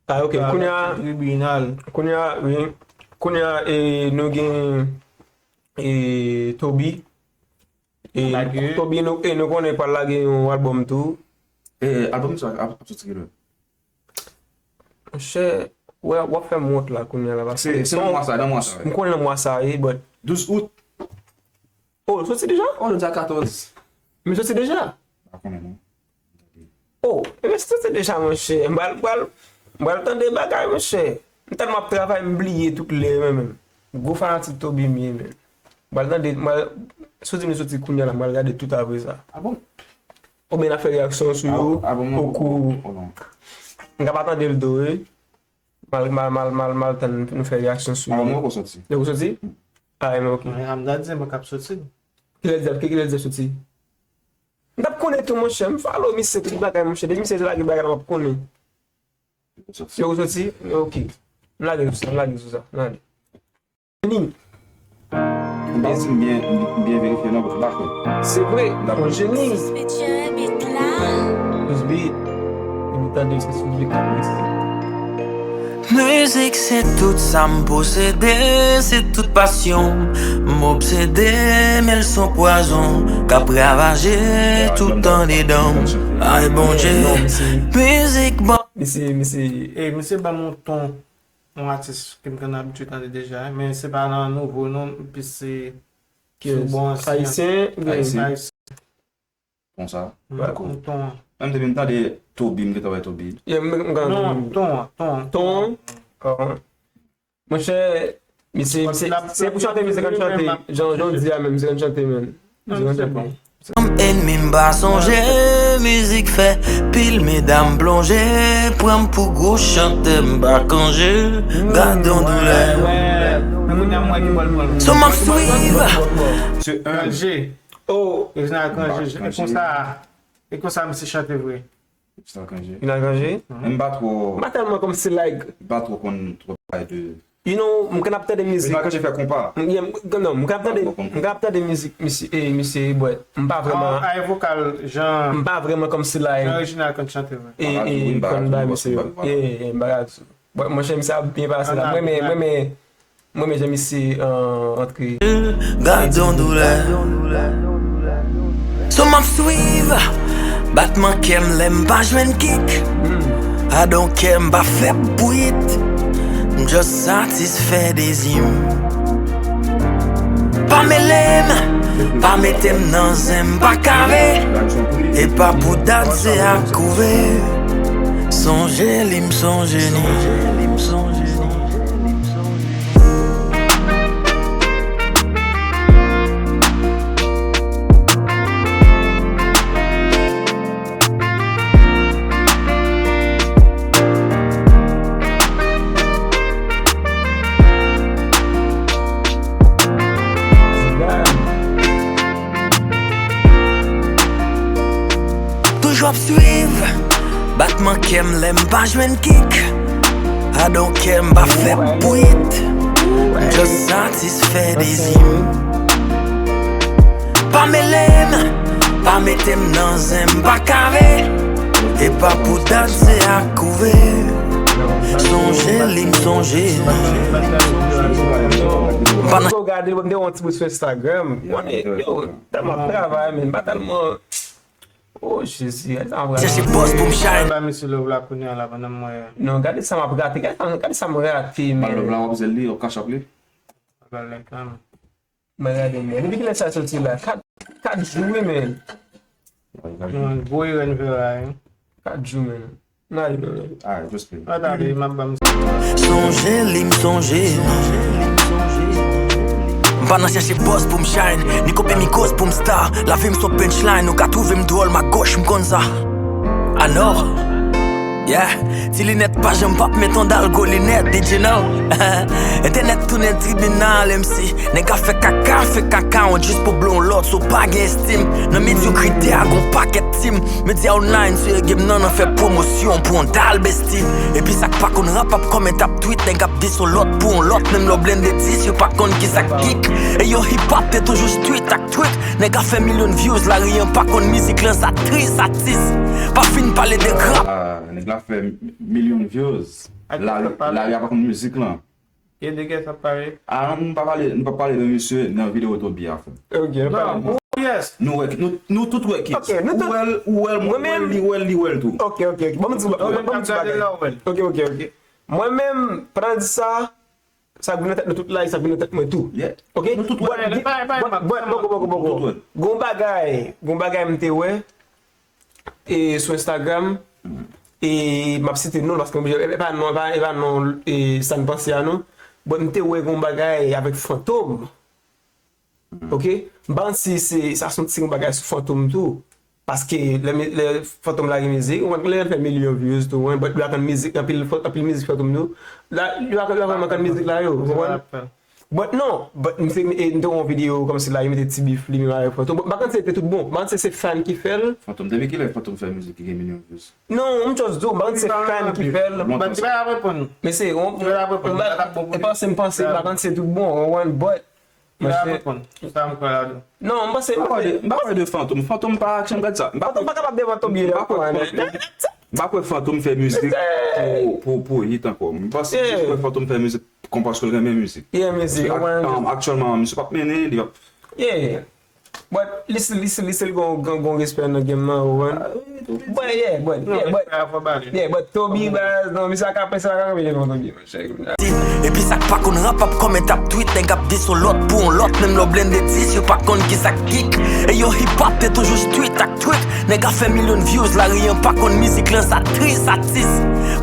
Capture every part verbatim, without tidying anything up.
Ah, ok. Kounye a, tribinal. Kounye a, wi. Kounye a, e, nou gen, e, Toby. E, Toby, nou, e, nou konnen pral lage yon albòm tou. E, albòm sa ap, ap soti kilè? Monchè, w ap fè m wont la kounye a la, paske se nan mwa sa, nan mwa sa, m konnen nan mwa sa, wi, but douz out. Oh, soti deja? Oh, jodi a katòz. Men soti deja? Pa konnen, non. Oh, ebyen, soti deja, monchè. M pral, m pral, m pral tande bagay, monchè. M tèlman ap travay, m bliye tout lè, men, men. Gwo fanatik Toby m ye, men. M pral tande, m pral, soti, m soti kounye a la, m pral gade tout apre sa. Ah bon? Oubyen n ap fè reyaksyon sou yo, okou. M ka pa tande l tou, wi. M al, m al, m al, m al, m al tann nou fè reyaksyon sou yo. Albòm nan poko soti. Li poko soti? Ah, men ok. Mwen, Amda di mwen k ap soti. Kilè l di, kilè l di soti? M t ap konnen tou, monchè. M follow misye tout bagay, monchè. Depi misye lage bagay la, m ap konnen. Li poko soti? Ok. M lage sou sa, m lage sou sa. M lage. Ni. M pa di m byen, m byen verifye non, paske m pa kwè. Se vre, yon jeni. Sous beat. Ou tande se sous beat k ap resi. Mizik se tout sa m posede, se tout pasyon m obsede, men l s on pwazon k ap ravaje tout andedan m. Ay Bondye, mizik ban. Misye, misye, e, misye ban m yon ton. Yon atis ke m konn abitye tande deja, men se pa nan nouvo non, m plis se sou bon ansyen. Ayisyen oubyen ayisyen? Ayisyen. Konsa? Dakò. Yon ton an. Menm depi m tande Toby, m gentan wè Toby. Yeah, m, m, m, non, ton an, ton an. Ton an? Ah. Monchè, misye, misye, se pou chante, misye konn chante. Jan, jan w di a menm, misye konn chante, menm. Ann se bon. Fanm ènmi m pa sonje, mizik fè pil medam plonje, pran m pou gwo chantè m pa kanje, gad yon doulè. Sou m ap swiv. Se Kanje. Oh, Reginald Kanje. E konsa, e konsa misye chante vre. Reginald Kanje. Reginald Kanje? M pa twò. M pa tèlman kòmsi like. M pa twò konn twò pale de You know, m konn ap tande mizik. Reginald Kanje fè konpa. M, yeah, m, non, m konn ap tande, m konn ap tande mizik misye, e, misye, but m pa vrèman. Ay vokal, jan. M pa vrèman kòmsi like. Jan Reginald konn chante vre. E, e, konn bay misye yo. Yeah, yeah, m pa ka di. But monchè, misye ap byen pase la. Mwen, men, mwen, men, mwen, men, jan misye, euh, antre. Gad yon doulè. So m ap swiv batman kè m lè m pa jwenn kik. I don't care, m pa fè bwit. M just satisfè dezi m. Pa mele m, pa mete m nan zen m pa kare. E pa pou dat se ak kouve. Sonje li m sonje ni. Toujou ap swiv batman kè m lè m pa jwenn kik. I don't care, m pa fè bwit. M just satisfè dezi m. Pa mele m, pa mete m nan zen m pa kare. E pa pou dat se ak kouve. Sonje li m sonje. M pa nan. Ou gade, m te wè yon ti bout sou Instagram. Yo, tèlman ap travay, men m pa tèlman. Oh, Jezi, gade sa m ap gade. Chèche buzz pou m shine. Ba misye love la kounye a la pandan m wè. Non, gade sa m ap rate, gade sa, gade sa m rate, men. Ba love la, w ap zèl li, w ap cash app li. Ba like la, men. Mwen gade, men. Depi kilè sa soti la? Kat, kat jou, wi, men. Non, gwo erè n fè la, wi. Kat jou, men. N ale, men. Alright, just play. Pa tande, m ap ba m. Sonje li m sonje. M pa nan chèche buzz pou m shine, ni kope mi koz pou m star. Lavi m s on punchline, ou ka twouve m dwòl, m a goch, m konn sa. Anò. Yeah, ti linèt pa janm p ap met on dal gwo linèt, did you know? Entènèt tounen tribinal, M C. Nèg ap fè kaka, fè kaka, on jis pou blow lòt, so pa gen estim. Nan medyokrite a, gon pakèt tim. Medya online, sere game nan, nan fè pwomosyon pou on dal besti. Epi sa k pa konn rap ap kòmante ap tweet, nèg ap diss on lòt pou on lòt, menm lè w blende dis, yo pa konn kisa k geek. E yo hip hop te toujou street ak tweet. Nèg ap fè milyon views, lari an pa konn mizik lan, sa tris, atis. Pa fin pale de grap. Nèg la fè milyon views. Lari a pa konn mizik lan. E de kè sa pale? Ah, nou pa pale, nou pa pale de misye nan videyo Toby a, frè. Ok, nou pale. Oh, yes. Nou wè, nou, nou tout wè ki. Ok, nou tout. Ou wè l, ou wè l, mwen wè l, li wè l, li wè l tou. Ok, ok, ok. Bon, mwen di, bon, mwen di bagay. Ok, ok, ok. Mwen menm, pandan l di sa, sa k vin nan tèt nou tout la, e sa k vin nan tèt mwen tou. Ok? Nou tout wè. But, but, but, boko, boko, boko. Gon bagay, gon bagay m te wè, e sou Instagram, e m ap site non, paske e pa non, e pa, e pa non, e sa n panse a non. But m te wè gon bagay avèk Fantom. Ok? M pa konn si se, sa se yon ti gon bagay sou Fantom tou. Paske lè, lè Fantom lage mizik, ou konn lè l fè milyon views tou, wen, but yo atann mizik, anpil, anpil mizik Fantom tou. La, yo atann, yo atann mizik la, yo, ou konprann? But non, but m te, e, m te wè yon videyo kòmsi la, yo mete ti bif li menm avèk Fantom. But m pa konn si se te tout bon. M pa konn si se fan ki fè l. Fantom, depi kilè Fantom fè mizik ki gen milyon views? Non, m just di w, m pa konn si se fan ki fè l. But li pa reponn. Men se, on, on, e panse m panse, m pa konn si se tout bon, on, but, monchè. Non, m panse, m pa pale de Fantom. Fantom pa aksyon gad sa. Fantom pa kapab devan Toby ankò, men. M pa kwè Fantom fè mizik pou, pou, pou hit ankò. M panse, m kwè Fantom fè mizik kon paske l renmen mizik. Yeah, mizik. Paske ak-, um, aktyèlman, misye p ap mennen, li p ap. Yeah. But li still, li still, li still gon, gon, gon respè nan game nan, ou konprann? But yeah, but, yeah, but, yeah, but Toby, baz, non, misye a ka pèse, a ka pèse devan Toby. Epi sa k pa konn rap ap kòmante ap tweet, nèg ap diss yon lòt pou yon lòt, menm lè w blende dis, yo pa konn kisa k geek. E yo hip hop te toujou street ak tweet, nèg ap fè milyon views, lari an pa konn mizik lan, sa tris, sa tis.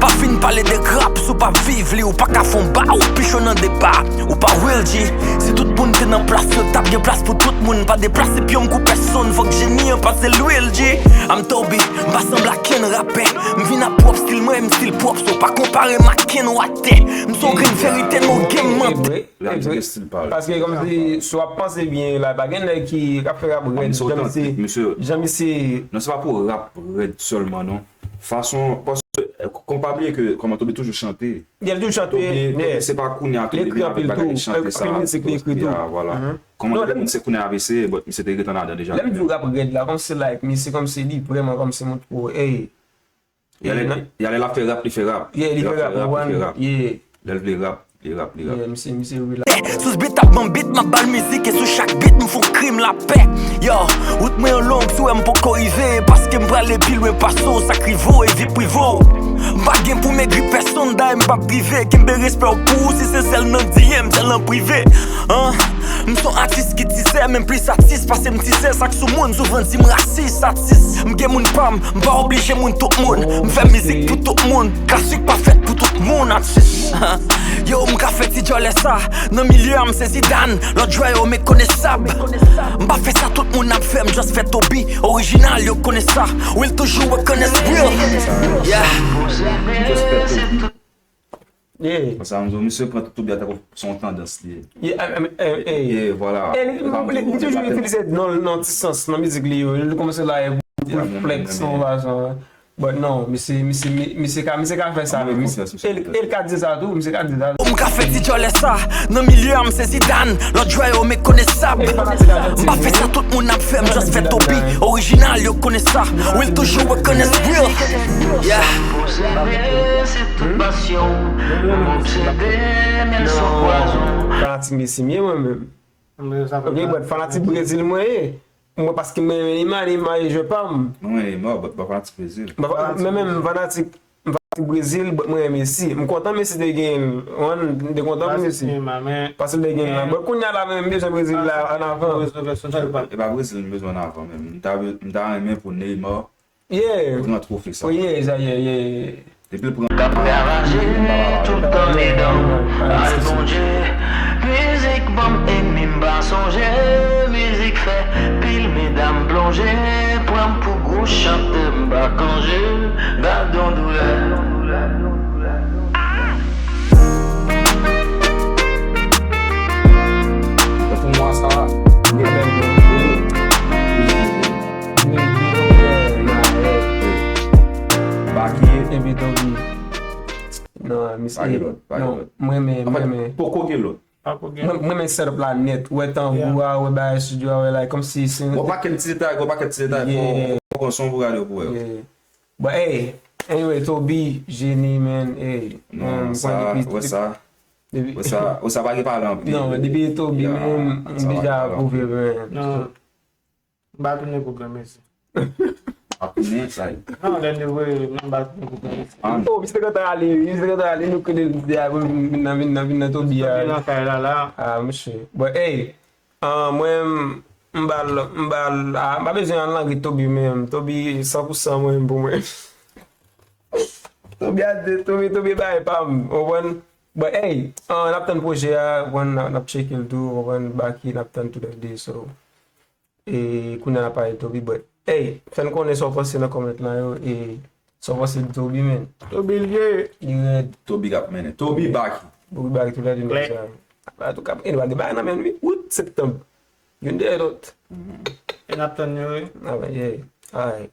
Pa fin pale de rap, si w pa viv li, ou pa ka fè yon ba, ou pichon nan deba, ou pa real G. Si tout moun te nan plas yo, t ap gen plas pou tout moun, pa deplase pye m kou pèsonn, fòk jeni an pase lwil G. I'm Toby, m pa sanble a kenn rapè, m vin ak pwòp stil mwen, m stil pwòp, so pa konpare m ak kenn watè. M se yon grenn verite, non gen mantè. Li ap di gen stil pa l. Paske kòmsi, si w ap panse byen la, pa gen nèg ki, k ap fè rap rèd, jan misye, jan misye. Non, se pa pou rap rèd sèlman, non. Fason, paske, eh, k-, kòm pa bliye ke, kòman Toby toujou chante. Li toujou chante, Toby, Toby, se pa kounye a Toby vin avèk bagay chante sa, anpil mizik li ekri tou. Vwala. Kòman Toby se kounye a A V C, but misye te ret annadan deja. Lè m di w rap rèd la, kòmsi like, misye kòmsi li vrèman kòmsi montre w, ey, Y a lè, y a lè l ap fè rap, li fè rap. Yeah, li fè rap, li fè rap. Yeah. Lè l vle rap, li rap, li rap. Yeah, misye, misye real. Sou bit ap ban bit, m ap ba l mizik, e sou chak bit, m fè yon krim lapè. Yo, wout mwen an long, si w wè m poko rive, paske m prale pi lwen pase w, sa k rive w, e vi prive w. M pa gen pou m egri pèsonn, dayè m p ap drive, kenbe respè w pou ou, si se sèl nan D M, sèl an prive. An, m se yon atis ki tizè, men plis atis pase m tizè, sa k sou moun, souvan di m rasis, atis. M gen moun pa m, m pa oblije moun tout moun. M fè mizik pou tout moun. Klasik pa fèt pou tout moun, atis. Yo, m ka fè ti djòlè sa. Nan milye a, m se Zidane. Lòt jwè yo mekonesab. M pa fè sa tout moun ap fè, m just fè Toby. Orijinal, yo konnen sa. Will toujou reconnaître real. Yeah. Just fè Toby. Yeah. Konsa, m di w, misye pran tout Toby a tankou se yon tandans li ye. Yeah, I mean, eh, eh. Yeah, vwala. E li, li, li toujou itilize non l nan ti sans nan mizik li yo. Li kòmanse la, e pou l flex, yon fason. But non, misye, misye, mi-, misye ka, misye ka fè sa. E l, e l ka di sa tou, misye ka di sa tou. M ka fè ti djòlè sa, nan milye a m se Zidane, lòt jwè yo mekonesab. M pa fè sa tout moun ap fè, m just fè Toby. Orijinal, yo konnen sa. Will toujou reconnaître real. Yeah. Tout pasyon, m obsede, men l sou pwazon. Fanatik Messi m ye mwen menm. Ok, but fanatik Brezil mwen ye. Mwen paske mwen renmen Neymar, Neymar e jwè pa m. Mwen renmen Neymar, but m pa fanatik Brezil. Men menm fanatik, m fanatik Brezil, but mwen renmen Messi. M kontan Messi te gen, m te kontan pou Messi. Paske l te gen la. But kounye a la, mwen bezwen Brezil la an avan. E pa Brezil m bezwen an avan menm. M ta, m ta renmen pou Neymar. Yeah. Pran twofe sa. Oh, yeah, yeah, yeah, yeah. Depi l pran. K ap ravaje tout andedan. Ay, Bondye, mizik ban m enmi m pa sonje. Mizik fè pil medam plonje. Pran m pou gwo chantè m pa kanje. Gad yon doulè. Pou mwa sa, gen bèl bon. Baky. Epi Toby. Non, misye. Pa gen lòt, pa gen lòt. Mwen, men, mwen, men. Poko gen lòt. Mwen, mwen, men setup la nèt. Wè tanbou a, wè bagay studio a, wè la, kòmsi se yon pakèt ti detay, yon pakèt ti detay, fò, fò pran son pou gade pou wè. But, hey, Anyway, Toby, jeni, man, ey. Non, sa, wè sa. Wè sa, wè sa pa gen pale anpil. Non, depi Toby, man, m deja apwouve, man. Non. M pa tounen pou Gran Mesi. Apwouve sa. Non, lè nou voye, non, m pa tounen pou Gran Mesi. Oh, misye te kontan ale, misye te kontan ale, nou konnen misye a vin nan, vin nan, vin nan Toby a. Toby nan kay la, la. Ah, mesye. But, hey, ah, mwen, m ba l, m ba l, ah, m pa bezwen al nan rit Toby, men Toby san pou san mwen, pou mwen. Toby a di, Toby, Toby bay pa m, ou konprann? But, hey, ah, n ap tann pwojè a, ou konprann, n ap, n ap tcheke l tou, ou konprann, Baky, n ap tann tou lè de, so. E kounye a n ap pale Toby, but, hey, fè n konnen sa w panse nan comment lan yo, e sa w panse de Toby, man. Toby l ye. Li rèd. Toby k ap mennen. Toby Baky. Toby Baky tou lè de nèg sa. Antouka, e nou pa gen bagay nan men wi. Wout, septanm. Youn dèyè lòt. E n ap tann yo, wi. Ah, ben, yeah. Alright.